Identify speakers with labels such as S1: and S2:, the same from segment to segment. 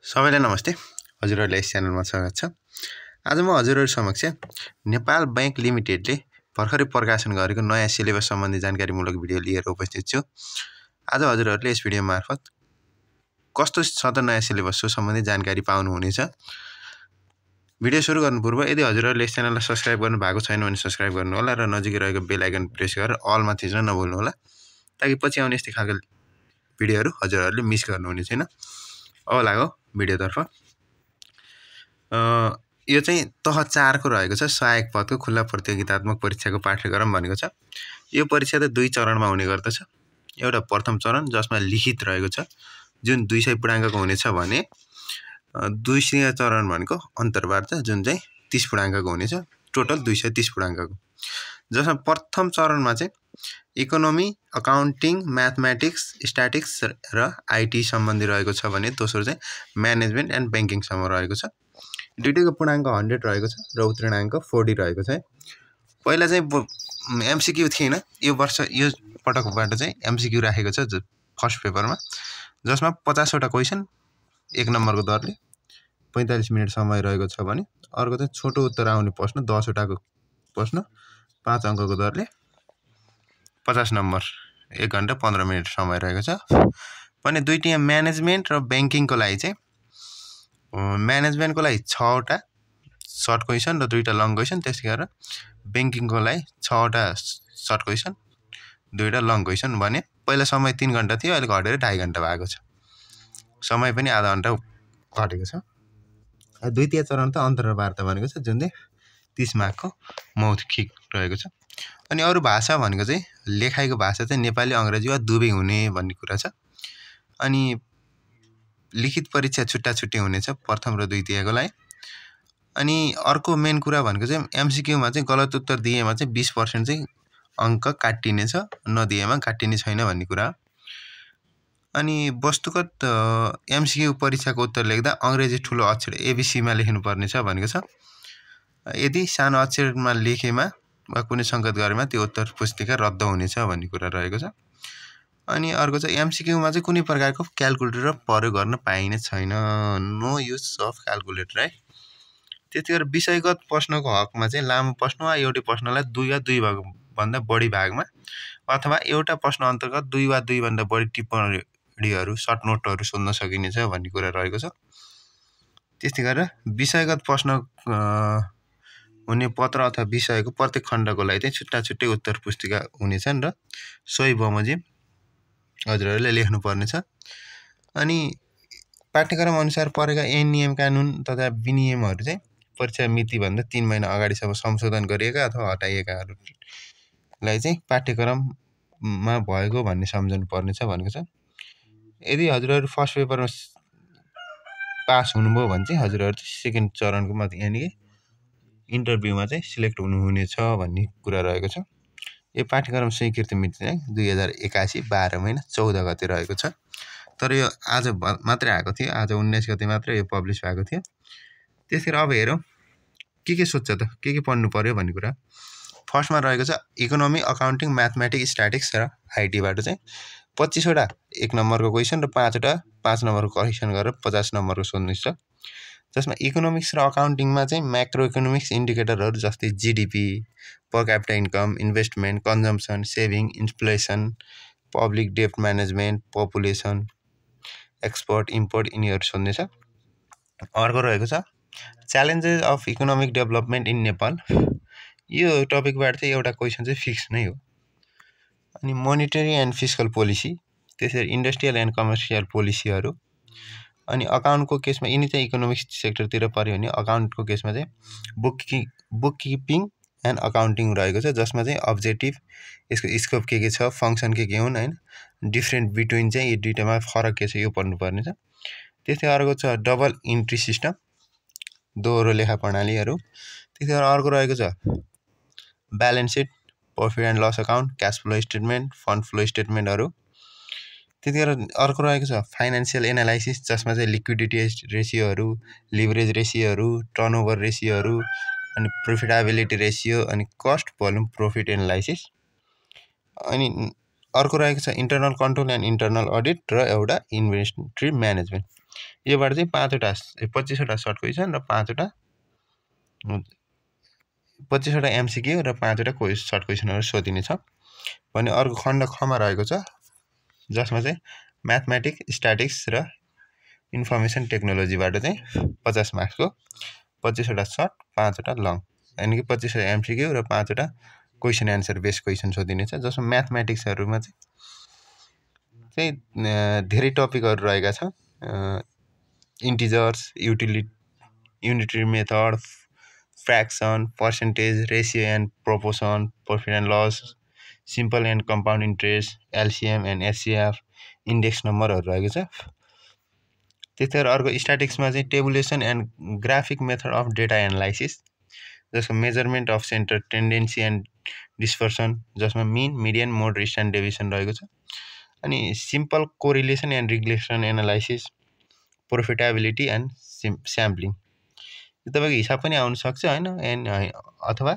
S1: सबैलाई नमस्ते। हजुरहरुलाई यस च्यानलमा स्वागत छ। आज म हजुरहरु समक्ष नेपाल बैंक लिमिटेडले भर्खरै प्रकाशन गरेको नयाँ सिलेबस सम्बन्धी जानकारीमूलक भिडियो लिएर उपस्थित छु। आज हजुरहरुले यस भिडियो मार्फत कस्तो छ त नयाँ सिलेबस सम्बन्धी जानकारी पाउनुहुनेछ। भिडियो सुरु गर्नु पूर्व यदि हजुरहरुले यस च्यानललाई सब्स्क्राइब गर्नु भएको छैन भने सब्स्क्राइब गर्नु होला र नजिकै रहेको बेल आइकन प्रेस गरेर अलमा थिच्न नभुल्नु होला ताकि पछि आउने यस्तै खालको भिडियोहरु हजुरहरुले मिस गर्नुहुने छैन। अब लागौ भिडियोतर्फ। यो चाहिँ तह 4 को रहेको छ। सहायक पदको खुल्ला प्रतियोगितात्मक परीक्षाको पाठ्यक्रम भनेको छ। यो परीक्षा त दुई चरणमा हुने गर्दछ। एउटा प्रथम चरण जसमा लिखित रहेको छ जुन 200 पूर्णाङ्कको हुनेछ भने द्वितीय चरण भनेको अन्तर्वार्ता जुन चाहिँ 30 पूर्णाङ्कको हुनेछ। टोटल 230 पूर्णाङ्कको। जसमा प्रथम चरणमा चाहिँ इकोनोमी, अकाउन्टिङ, म्याथमेटिक्स, स्ट्याटिक्स र आईटी सम्बन्धी रहेको छ भने दोस्रो चाहिँ म्यानेजमेन्ट एन्ड बैंकिङ सम्म रहेको छ। दुईटैको पूर्णाङ्क 100 रहेको छ र उत्तीर्णाङ्क 40 रहेको छ। पहिला चाहिँ एमसीक्यू थिएन। यो वर्ष यो पटकबाट चाहिँ एमसीक्यू राखेको छ फर्स्ट पेपरमा जसमा 50 वटा क्वेशन 1 नम्बरको दरले 45 मिनेट समय रहेको छ भने अर्को चाहिँ छोटो उत्तर आउने प्रश्न 10 वटाको प्रश्न 5 अङ्कको दरले 50 नम्बर 1 घण्टा 15 मिनेट समय रहेको छ। भने दुईटै म्यानेजमेन्ट र बैंकिङको लागि चाहिँ म्यानेजमेन्टको लागि 6 वटा सर्ट क्वेशन र 2 वटा लङ क्वेशन, त्यसै गरेर बैंकिङको लागि 6 वटा सर्ट क्वेशन 2 वटा लङ क्वेशन भने पहिला समय 3 घण्टा थियो अहिले घटेर 2.5 घण्टा भएको छ। समय पनि आधा घण्टा घटेको छ। द्वितीय चरण त अन्तर्वार्ता भनेको छ जुन चाहिँ 30 मार्कको मौखिक रहेको छ। अनि अरु भाषा भनेको चाहिँ लेखाइको भाषा चाहिँ नेपाली, अंग्रेजी वा दुवै हुने भन्ने कुरा छ। अनि लिखित परीक्षा छुट्टा-छुट्टै हुनेछ प्रथम र द्वितीयको लागि। अनि अर्को मेन कुरा भनेको चाहिँ एमसीक्यू मा चाहिँ गलत उत्तर दिएमा चाहिँ 20% चाहिँ अंक काटिनेछ, नदिएमा काटिने छैन भन्ने कुरा। अनि वस्तुगत एमसीक्यू परीक्षाको उत्तर लेख्दा अंग्रेजी ठूलो अक्षर एबीसी मा लेख्नु पर्ने छ भनेको छ। यदि सानो अक्षरमा लेखेमा वा कुनै संकेत गरेमा त्यो उत्तर पुस्तिका रद्द हुनेछ भन्ने कुरा रहेको छ। अनि अर्को चाहिँ एमसीक्यू मा चाहिँ कुनै प्रकारको क्याल्कुलेटर प्रयोग गर्न पाइने छैन। नो युज अफ क्याल्कुलेटर है। त्यतिखेर विषयगत प्रश्नको हकमा चाहिँ लामो प्रश्न वा एउटै प्रश्नलाई 2 वा 2 भन्दा बढी भागमा अथवा एउटा प्रश्न अन्तर्गत 2 वा 2 भन्दा बढी टिप्पणीहरु सर्ट नोटहरु सोध्न सकिनेछ भन्ने कुरा रहेको छ। त्यस्तै गरेर विषयगत प्रश्न हुने पत्र अथवा विषयको प्रत्येक खण्डको लागि चाहिँ छुट्टा-छुट्टै उत्तर पुस्तिका हुनेछन् र सही बमोजिम हजुरहरुले लेख्नु पर्ने छ। अनि पाठ्यक्रम अनुसार परेका ऐन नियम कानुन तथा विनियमहरु चाहिँ परीक्षा मिति भन्दा 3 महिना अगाडिसम्म संशोधन गरिएका अथवा हटाइएकाहरुलाई चाहिँ पाठ्यक्रममा भएको भन्ने सम्झनु पर्ने छ भनेको छ। यदि हजुरहरु फर्स्ट पेपरमा पास हुनुभयो भने चाहिँ हजुरहरु सेकेन्ड चरणको यानी कि इन्टरभ्युमा चाहिँ सिलेक्ट हुनुहुनेछ भन्ने कुरा रहेको छ। यो पाठ्यक्रम स्वीकृति मिति चाहिँ 2081 12 महिना 14 गते रहेको छ। तर यो आज मात्रै आएको थियो। आज 19 गते मात्रै यो पब्लिश भएको थियो। त्यसैले अब हेरौं के सोध्छ त के पढ्नु पर्यो भन्ने कुरा। फर्स्टमा रहेको छ इकोनोमी, अकाउन्टिङ, म्याथमेटिक्स, स्ट्याटिक्स र आईटी बाट चाहिँ 25 वटा 1 नम्बरको क्वेशन र 5 वटा 5 नम्बरको करेक्सन गरेर 50 नम्बरको सोध्नु छ। जसमा इकोनोमिक्स र अकाउन्टिङमा चाहिँ म्याक्रो इकोनोमिक्स इन्डिकेटरहरु जस्तै GDP, per capita income, investment, consumption, saving, inflation, public डेब्ट म्यानेजमेन्ट, पपुलेसन, एक्सपोर्ट, इम्पोर्ट यिनीहरु सोध्ने छ। अर्को रहेको छ challenges of economic development in Nepal. यो टपिकबाट चाहिँ एउटा क्वेशन चाहिँ फिक्स नै हो। अनि मोनेटरी एन्ड फिस्कल पोलिसी, त्यसैले इन्डस्ट्रियल एन्ड कमर्सियल पोलिसीहरु। अनि अकाउन्टको केसमा यिनी चाहिँ इकोनोमिक्स सेक्टरतिर पर्यो भने अकाउन्टको केसमा चाहिँ बुक किपिङ एन्ड अकाउन्टिङ रहेको छ जसमा चाहिँ अब्जेक्टिभ, यसको स्कोप के छ, फंक्सन के हुन् हैन, डिफरेन्ट बिट्विन चाहिँ यो दुईटामा फरक के छ यो पढ्नु पर्ने छ। त्यसै अर्को छ डबल इन्ट्री सिस्टम, दोहोरो लेखा प्रणालीहरु। त्यसै अर्को रहेको छ balance sheet, profit and loss account, cash flow statement, fund flow स्टेटमेन्टहरु। त्यतिखेर अर्को रहेको छ फाइनान्शियल एनालाइसिस जसमा चाहिँ लिक्विडिटी रेशियोहरु, लिभरेज रेशियोहरु, टर्नओभर रेशियोहरु, अनि प्रॉफिटेबिलिटी रेशियो, अनि कस्ट भोल्युम प्रॉफिट एनालाइसिस। अनि अर्को रहेको छ internal control and internal audit र एउटा इन्भेन्टरी म्यानेजमेन्ट। योबाट चाहिँ 25 वटा सर्ट क्वेसन र 5 वटा 25 वटा एमसीक्यू र 5 वटा सर्ट क्वेसनहरु सोधिनेछ भने अर्को खण्ड खमा रहेको छ जसमा चाहिँ म्याथमेटिक्स स्ट्याटिक्स र इन्फर्मेसन टेक्नोलोजीबाट चाहिँ 50 मार्क्सको 25 वटा सर्ट 5 वटा लङ यानी कि 25 वटा एमसीक्यू र 5 वटा क्वेसन एन्सर बेस्ड क्वेसन सोधिनेछ जसमा म्याथमेटिक्सहरुमा चाहिँ धेरै टपिकहरु रहेका छन् integers unitary method fraction percentage ratio and proportion profit and loss simple and compound interest LCM and HCF index नम्बरहरु रहेको छ त्यसैगरी अर्को स्ट्याटिक्समा चाहिँ tabulation and graphic method of data analysis जसको measurement of centre tendency and dispersion जसमा mean median mode र स्ट्यान्डर्ड डेभिएसन रहेको छ अनि simple correlation and regression analysis profitability and sampling तपाईको हिसाब पनि आउन सक्छ हैन अथवा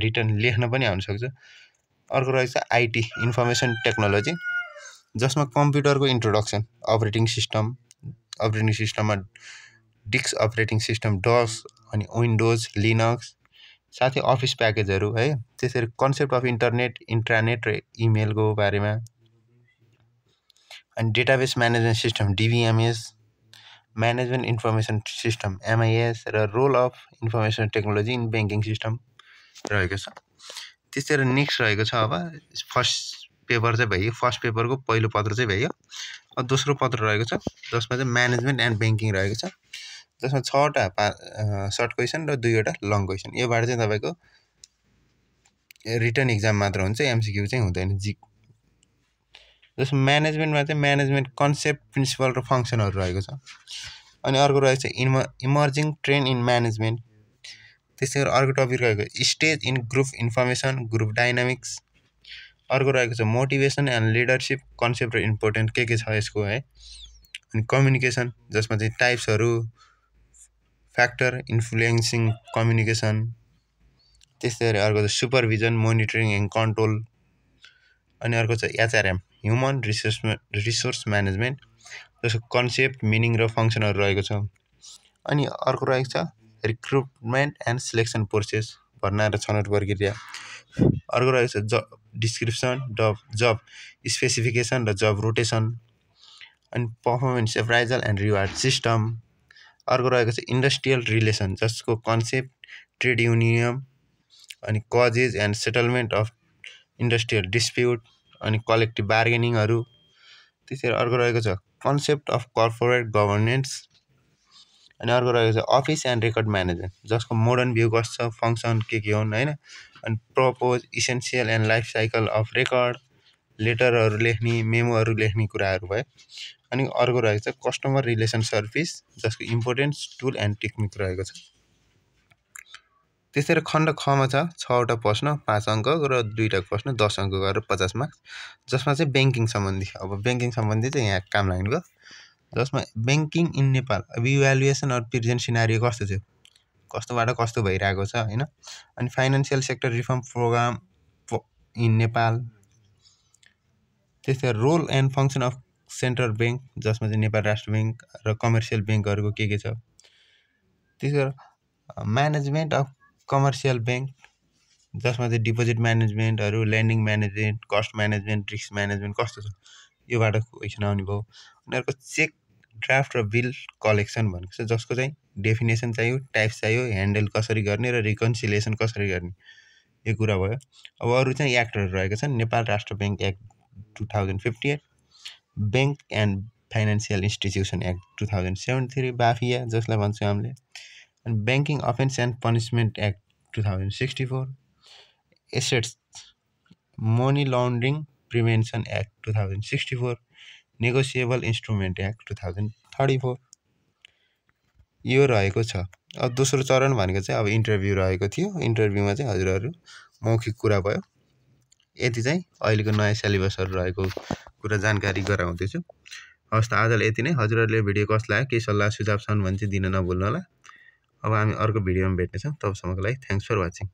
S1: रिटर्न लेख्न पनि आउन सक्छ अर्को रहेछ आईटी इन्फर्मेसन टेक्नोलोजी जसमा कम्प्युटरको इन्ट्रोडक्सन अपरेटिङ सिस्टममा डिस्क अपरेटिङ सिस्टम डस अनि विन्डोज लिनक्स साथै अफिस प्याकेजहरु है त्यसरी कन्सेप्ट अफ इन्टरनेट इन्ट्रानेट र इमेलको बारेमा अनि database management system DBMS management information system MIS र role of information technology in banking system रहेको छ त्यसैगरी नेक्स्ट रहेको छ अब फर्स्ट पेपर चाहिँ भयो फर्स्ट पेपरको पहिलो पत्र चाहिँ भयो अब दोस्रो पत्र रहेको छ जसमा चाहिँ म्यानेजमेन्ट एन्ड बैंकिङ रहेको छ जसमा 6 वटा सर्ट क्वेसन र 2 वटा लङ क्वेसन योबाट चाहिँ तपाईको रिटन एक्जाम मात्र हुन्छ एमसीक्यू चाहिँ हुँदैन जसमा म्यानेजमेन्टमा चाहिँ म्यानेजमेन्ट कन्सेप्ट प्रिन्सिपल र फंक्सनहरु रहेको छ अनि अर्को रहेछ इमर्जिङ ट्रेन्ड इन म्यानेजमेन्ट त्यसैगरी अर्को टपिक रहेको stage in group information group dynamics अर्को रहेको छ मोटिभेसन एन्ड लिडरशिप कन्सेप्ट र इम्पोर्टेन्ट के छ यसको है अनि कम्युनिकेसन जसमा चाहिँ टाइप्सहरु फ्याक्टर इन्फ्लुएन्सिङ कम्युनिकेसन त्यसैगरी अर्को छ सुपरभिजन मोनिटरिङ एन्ड कन्ट्रोल अनि अर्को छ एचआरएम ह्युमन रिसोर्स म्यानेजमेन्ट जसको कन्सेप्ट मिनिङ र फंक्सनहरु रहेको छ अनि अर्को रहेको छ रिक्रुटमेन्ट एन्ड सिलेक्सन प्रोसेस भर्ना र छनौट प्रक्रिया अर्को रहेको छ जब डिस्क्रिप्सन जब स्पेसिफिकेसन र जब रोटेसन अनि performance appraisal and reward system अर्को रहेको छ इन्डस्ट्रियल रिलेसन जसको कन्सेप्ट ट्रेड युनियन अनि causes and settlement of industrial dispute अनि कलेक्टिभ बार्गेनिङहरु त्यसैगरी अर्को रहेको छ कन्सेप्ट अफ कर्पोरेट गभर्नेन्स अनि अर्को रहेको छ अफिस एन्ड रेकर्ड म्यानेजमेन्ट जसको मोडर्न भ्यू कस्तो छ फंक्सन के हुन् हैन अनि purpose essential and life cycle of record लेटरहरु लेख्ने मेमोहरु लेख्ने कुराहरु भयो अनि अर्को रहेको छ कस्टमर रिलेसन सर्भिस जसको इम्पोर्टेन्स टुल एन्ड टेक्निक रहेको छ त्यसैगरी खण्ड खमा छ 6 वटा प्रश्न 5 अंकको र 2 वटा प्रश्न 10 अंकको गरेर 50 मार्क्स जसमा चाहिँ बैंकिङ सम्बन्धी अब बैंकिङ सम्बन्धी चाहिँ यहाँ काम लाग्नेको जसमा बैंकिङ इन नेपाल अब इभ्यालुएसन अर प्रेजेन्ट सिनारियो कस्तो छ कस्तोबाट कस्तो भइरहेको छ हैन अनि financial sector reform programme in Nepal त्यसैगरी role and function of central bank जसमा चाहिँ नेपाल राष्ट्र बैंक र कमर्सियल बैंकहरुको के छ त्यसैगरी म्यानेजमेन्ट अफ कमर्सियल बैंक जसमा चाहिँ डिपोजिट म्यानेजमेन्टहरु lending management cost management risk management कस्तो छ योबाट क्वेशन आउने भयो अनि अर्को चेक ड्राफ्ट र बिल कलेक्सन भनेको छ जसको चाहिँ डेफिनेसन चाहियो टाइप्स चाहियो ह्यान्डल कसरी गर्ने र रिकन्सिलिएसन कसरी गर्ने यो कुरा भयो अब अरु चाहिँ एक्टहरु रहेको छन् नेपाल राष्ट्र bank act 2058 bank and financial institution act 2073 बाफिया जसलाई भन्छौं हामीले अनि banking offence and punishment act 2064 assets money laundering prevention act 2064 negotiable instrument act 2034 यो रहेको छ अब दोस्रो चरण भनेको चाहिँ अब इन्टरभ्यु रहेको थियो इन्टरभ्युमा चाहिँ हजुरहरु मौखिक कुरा भयो यति चाहिँ अहिलेको नयाँ सिलेबसहरु रहेको कुरा जानकारी गराउँदै छु हस् त आजलाई यति नै हजुरहरुले भिडियो कस्तो लाग्यो के सल्लाह सुझाव छन् भने चाहिँ दिन नभुल्नु होला अब हामी अर्को भिडियोमा भेट्नेछौं तबसम्मको लागि थ्यांक्स फर वाचिङ